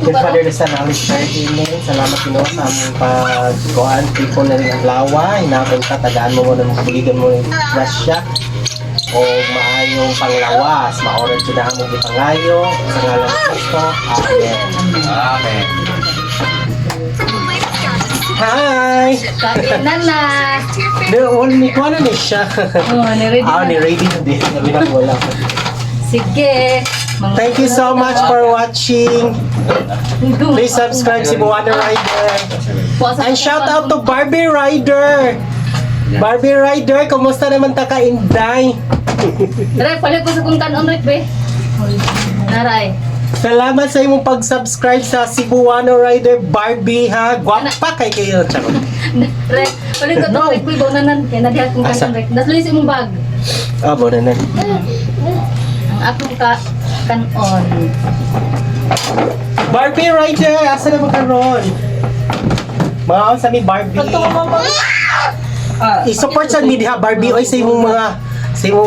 The Father, the Son, and Holy Spirit. Amen. Salamat, Ginoo, sa among pagkuan, tipon na rin ang lawa. Hinapon ka, tagaan mo mo ng buligan mo ng grasya o maayong panglawas. Maoran siya na among gipangayo. Sa ngalan ni Kristo. Amen. Amen. Hi! Kainan na. Doon, ni kuha na ni siya. Oh, ni-ready Ah, na. Ni ready na din. Sabi na wala. Sige. Thank you so much for watching. Please subscribe si Cebuana Rider. And shout out to Barbie Rider. Barbie Rider, kumusta naman ta ka, Inday? Re, palit ko sa kung kanon, Rick, be. Naray. Salamat sa imong pag-subscribe sa Cebuano Rider Barbie, ha. Gwapa kay kayo. Charot. Re, palit ko to, Rick, be, baunanan. Kaya nadiha kung Asa? Kanon, Rick. Nasluy sa imong bag. Ah, bona na. Ang akong ka kanon. Barbie Rider, asa naman karon? Mga sa mi Barbie. I-support sa media Barbie oy sa imong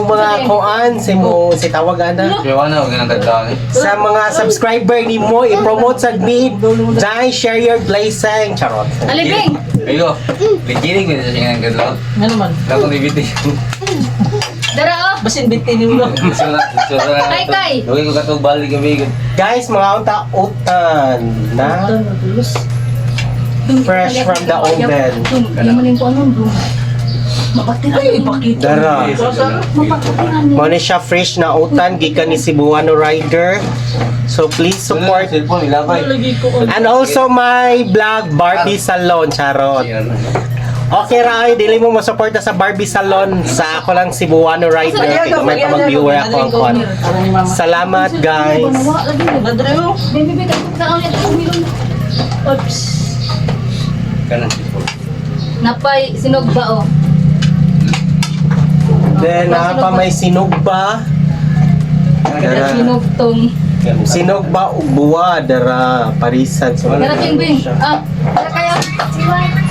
mga kuan, sa imong si tawag ana. Kaya wala na ganang tagdaan eh. Sa mga subscriber nimo, i-promote sa me. Dai, share your blessing. Charot. Alibing! Bigo, ligilig mo sa siyang gadlaw. Nga naman. Lakong ibiti. Dara, oh! Basin binti ni mo. Kay, kay. Lugay ko katong balik gabi. Guys, mga unta utan na fresh from the oven. Hindi mo ko anong dum. Mapatiran. Ay, pakita. Dara. Mapatiran. Mo ni siya fresh na utan gikan ni Cebuano Rider. So please support Cellphone ilabay. Lagi ko. and also my vlog, Barbie Salon, charot. Okay ra ay dili mo mosuporta sa Barbie Salon, sa ako lang Cebuano Rider kay gamay pa mag-viewer ako ang kuan. Salamat, guys. Nadre mo. Baby, baby, kaon niya ito. Oops. Kanan cellphone. Napay sinog ba oh? Then na pa may sinugba. Dara. Sinog tong. Sinugba ug buwa dara parisan so. Dara king bing. Ah, dara kayo.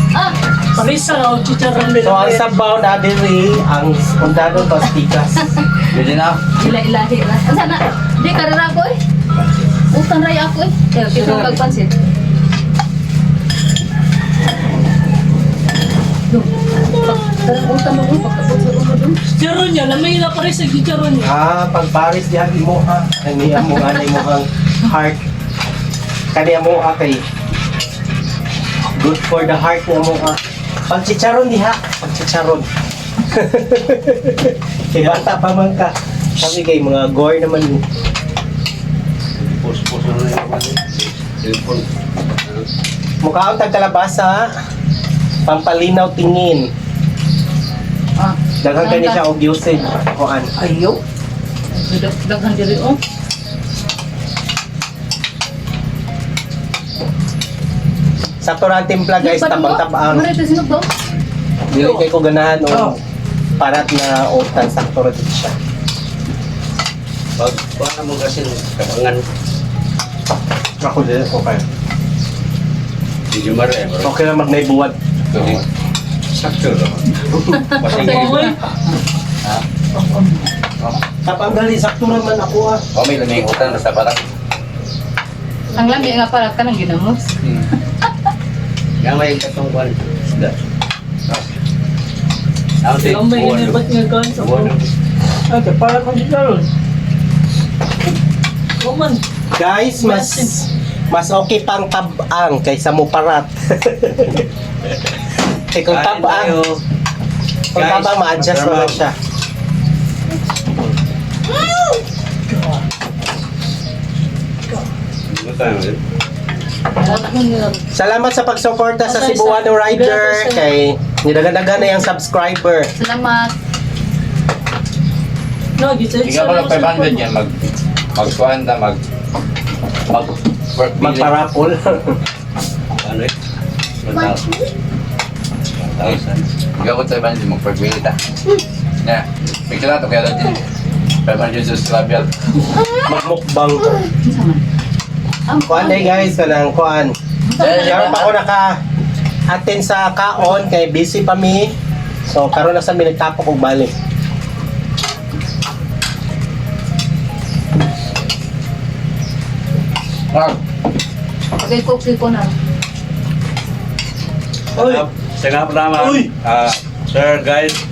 Ah, Parisa o chicharon So ang sabaw na diri ang undano pastikas. Medyo na. Ila ilahi ra. Asa na? Di karara ko eh. Utang ray ako eh. Kaya kita pagpansit. Dum. Pag utang mo pagkabot sa ulo dum. Chicharon niya. Lamay na parisa chicharon niya. Ah, pag Paris diha imo ha. Ani amo ani mo ang heart. Kani amo ha kay good for the heart ni amo ha. Pag chicharon diha, pag chicharon. Kay bata pa man ka. Sabi kay mga gore naman. Post post na yung cellphone. Mukha ang tagkalabasa. Pampalinaw tingin. Ah, Daghan kani siya og usage kuan. Ayo. Daghan diri oh. Sakto ra ang timpla, guys, tabang-tabang. Mare sinog ba? Dili kay ko ganahan Oh. og parat na utan, sakto ra jud siya. Pag kuha mo kasi kapangan. Ako dili ko kayo. Medyo mare. Okay lang magnay buwad. Sakto ra. Pasig. Okay. Ha? Kapag gali, sakto naman ako ah. Oh, may lamig utan basta parang. Ang lami nga para kanang ginamos. Gamay katong kuan. Isda. Lamay nga ba't nga kaon sa Buwan. Okay, para kong chicharon. Kuman. Guys, mas mas okay pang tabang kaysa mo parat. Eh kung tabang, kung Guys, tabang ma-adjust mo lang siya. Salamat sa pagsuporta sa Cebuano Rider kay nidagadagan na yung subscriber. Salamat. No, gitsa Ikaw ba 500 yan mag magkuan ta mag mag work billing. Magparapol. Ano eh? 1,000. Ikaw ko 500 mag work billing ta. Na. Picture na to kaya din. 500 subscriber. Magmukbang. Unsa man? Ah, Kuan day guys, kanang kuan. Karon pa ako naka attend sa kaon kay busy pa mi. So karon na sa mi nagtapok og balik. Mag. Okay, cook ko na. Uy! Sa naman, Uy! ah, sir, guys,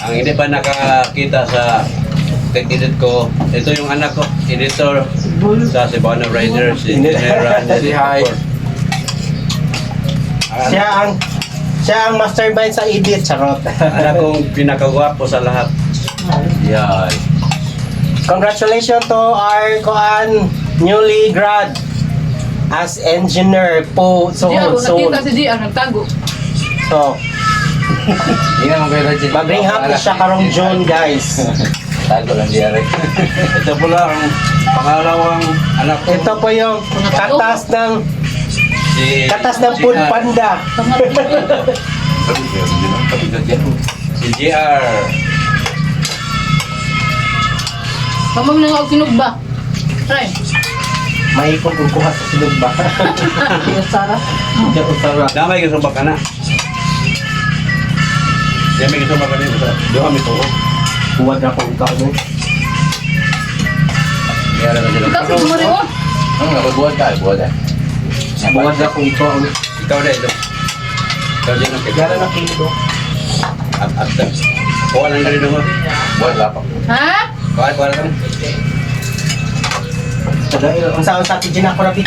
ang hindi pa nakakita sa tech-edit ko, ito yung anak ko, editor sa Cebuana Rider, si General. Si hi. Siya ang mastermind sa edit, charot. Anak kong pinakagwapo sa lahat. Yan. Congratulations to our kuan newly grad as engineer po so GR, soon. nakita si GR, nagtago. So, Hindi naman kayo Regine. mag-ring up na siya karong June, guys. Tago lang diyan. Ito pala ang pangalawang anak ko. Ito po yung katas ng si, katas ng Food Panda. Si GR. Pamag na nga og sinugba. Try. Mahikong kung kuha sa silog ba? Sara. Usara. Damay gusto ba ka na? Damay gusto ba ka na? Duha mi ko. Buwag na akong ikaw no. Kaya lang sila. Ikaw sa gumuri oh. Ano nga, buwan tayo, buwan tayo. Buwag na akong ikaw. Ikaw na ito. Ikaw din ang Gara na kilo. Up, up, up. Kuha lang rin ako. Buwan lapak. Ha? Kuha, kuha lang. Tagail. Unsa unsa ti Gina ko rabi.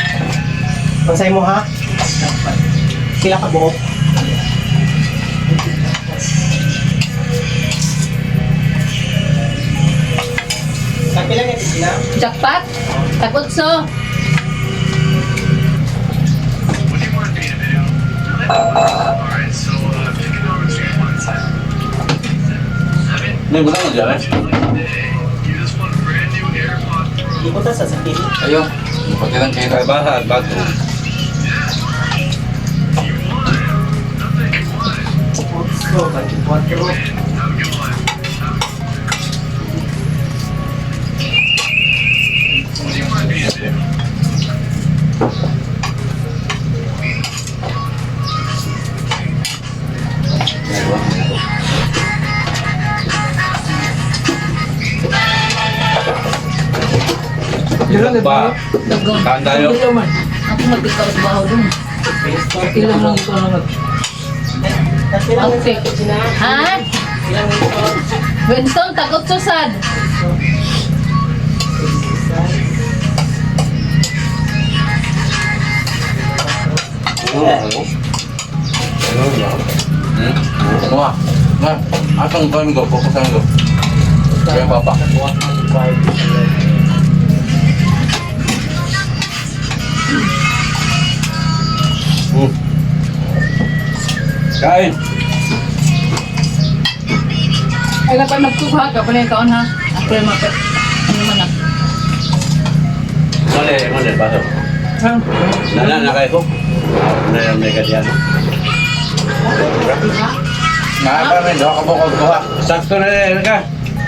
Unsay mo ha? Sila ka buok. Kapila ni Gina? Jackpot? Tagutso. May buwan mo dyan, eh? Di ko ta sa sakit. Ayun. Pati lang kayo. Kay baha at bago. Otso, 24. Ba? Kaan tayo. Ako magkikaw sa baho dun. Ilang lang ito naman. Okay. Ha? Winston, tagutso sad. Hmm? Wah. Nah, atong kain ko, fokusan ko. Kaya papa. Kain. Ay, dapat magkuha ka. Pala yung kaon ha? Ako yung maka. Ano man ah. Mali, mali, baso. Nana, na kayo ko. Na yung mega diyan. Nakaka rin, doha ka bukod duha. Sakto na rin ka.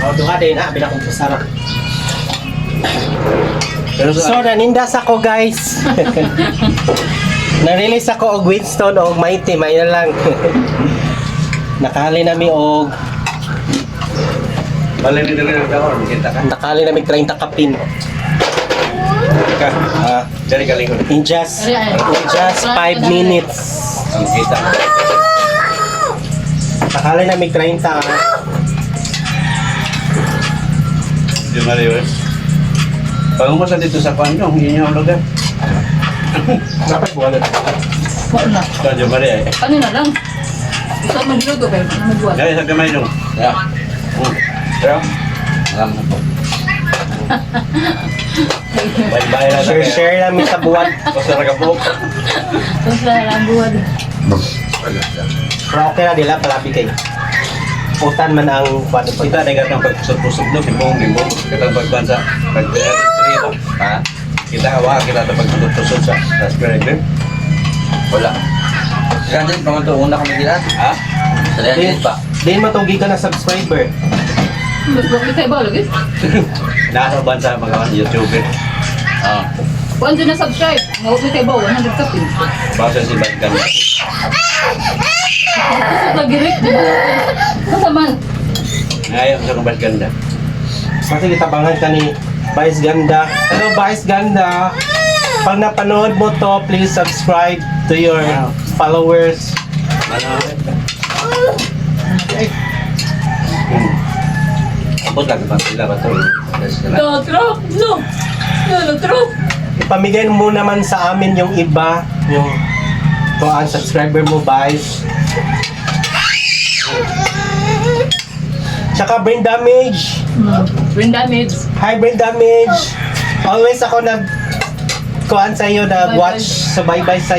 Oh, duha din ha, bila kong kusara. Pero So, sa nanindas ako, guys. Na-release ako og Winston og Mighty, may na lang. Nakahali nami og bali ni dili ang kaon, kita ka. nakahali nami 30 kapin. Ka. Ah, Dili ka lingkod. in just 5 minutes. Ang kita. Nakahali nami 30. Ah. Di mali yun. Pag dito sa kwan no, inyo ang lugar. Dapat buwan na. Wala na. Ito, di mali eh. Ano na lang? Gusto mo magluto kayo. Ano magbuhat? Dali sa gamay nung. Ya, Pero, alam na po. bye-bye lang. Share share namin sa buwan. Basta nakabuok. Basta lang buhat. Pero okay na dila palabi kay. Utan man ang kuan po. Kita na katong pagpusod-pusod no, gimbong gimbong katong pagbansa pag Ha? kita awa kita ta pagpusod sa raspberry cream. Wala. 300 pa man to, una kami dila. Ha? 300 pa. Din matugi ka na subscriber. Mas bakit kayo ba lagi? Nasa bansa mga YouTuber. Ah. Kuan dyan na subscribe. Mawag kayo ba? 100 kapin. Basta si Badgan. Kusot lagi rin. Basta man. Ngayon sa kong Badganda. Kasi gitabangan ka ni Vice Ganda. Hello, Vice Ganda. Pag napanood mo to, please subscribe to your followers. Ano? Abot lang ba sila ba to? No, true. No. No, no, true. Ipamigay mo naman sa amin yung iba, yung kuan subscriber mo, guys. Tsaka brain damage. Brain damage. Hi, brain damage. Always ako nag kuan sa iyo, nag watch subaybay sa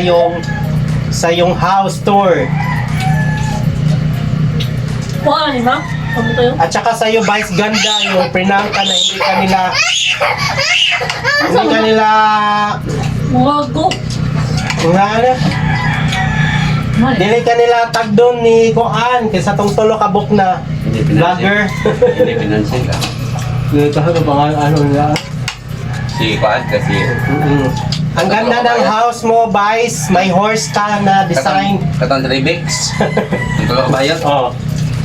yung house tour. Kuha ni ma? Kamu tayo? At saka sa iyo, Vice Ganda, yung prinangka na hindi kanila Mga go. nga ano, dili kanila tag doon ni Kuan kaysa tong tulo ka book na Hindi pinansin. vlogger. Hindi pinansin ka. Dito ka ba ano nga? Si Kuan kasi Ang ganda ng house mo, Vice. May horse ka na design. Katong Rebix. Ang tulo ka bayot. Oh.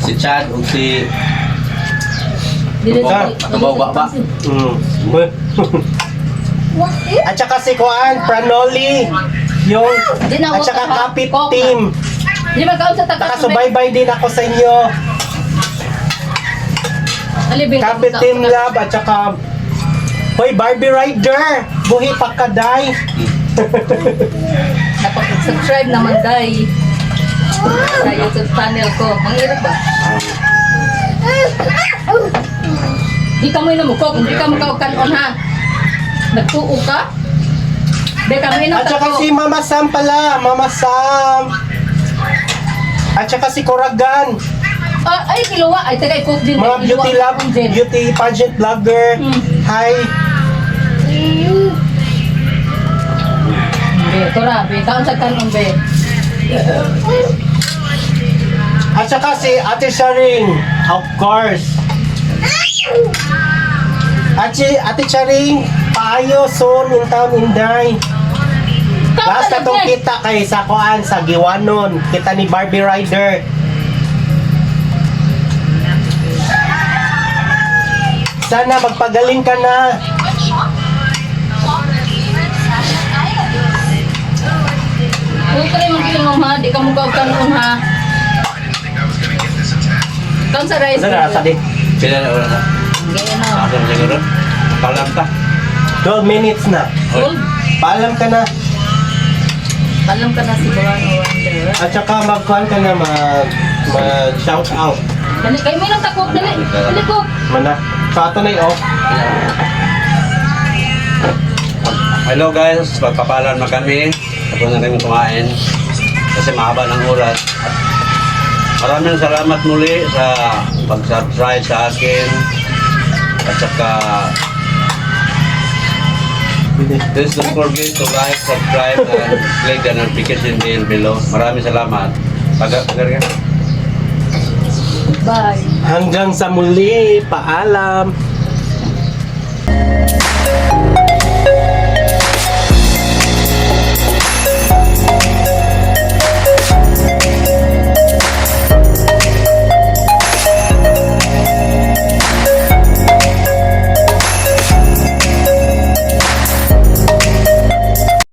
Si Chad ug si Dili Ah, tumaw ba ba? At saka si Kuan, Pranoli. Yung, Di na, at saka wag ka. Kapit Kok. Team. Di ba kaon sa takas? Nakasubaybay din ako sa inyo. Alibing. Kapit Team Lab at saka Hoy, Barbie Rider! Buhi pa ka, day! Napag-subscribe naman day. Sa YouTube channel ko. Manghirap ba? Di ka mo inamukok, hindi ka mukaukanon ha. Nagtuo ka? Di ka mo At saka si Mama Sam pala! Mama Sam! At saka si Coragan! Ah, ay, kiluwa. Ay, taga, cook din. Mga beauty lab, beauty pageant vlogger. Hi! Be, tora, be. Kaon sa kanon, be. At saka si Ate Sharing, of course. At si Ate Sharing, paayo soon in town Inday. Basta tong kita kay sa kuan sa Giwanon, kita ni Barbie Rider. Sana magpagaling ka na. Huwag ka rin magkinom ha. Di ka mukha kanon ha. Kaon sa rice. Ano na, sabi? Pila na oras na? Gaya na. Asa na siguro? Palam ta. 12 minutes na. Gold. Paalam ka na. Alam ka na si Buwano Wonder. At saka magkuan ka na mag shout out. Dali, kayo may nang takot. Dali, dali ko. Mana. So ato na i-off. Hello guys, magpapalam na kami. Tapos na kami kumain. Kasi mahaba ng oras. At maraming salamat muli sa pag-subscribe sa akin. At saka, please don't forget to like, subscribe, and click the notification bell below. Maraming salamat. Pag- Bye. Hanggang sa muli, paalam.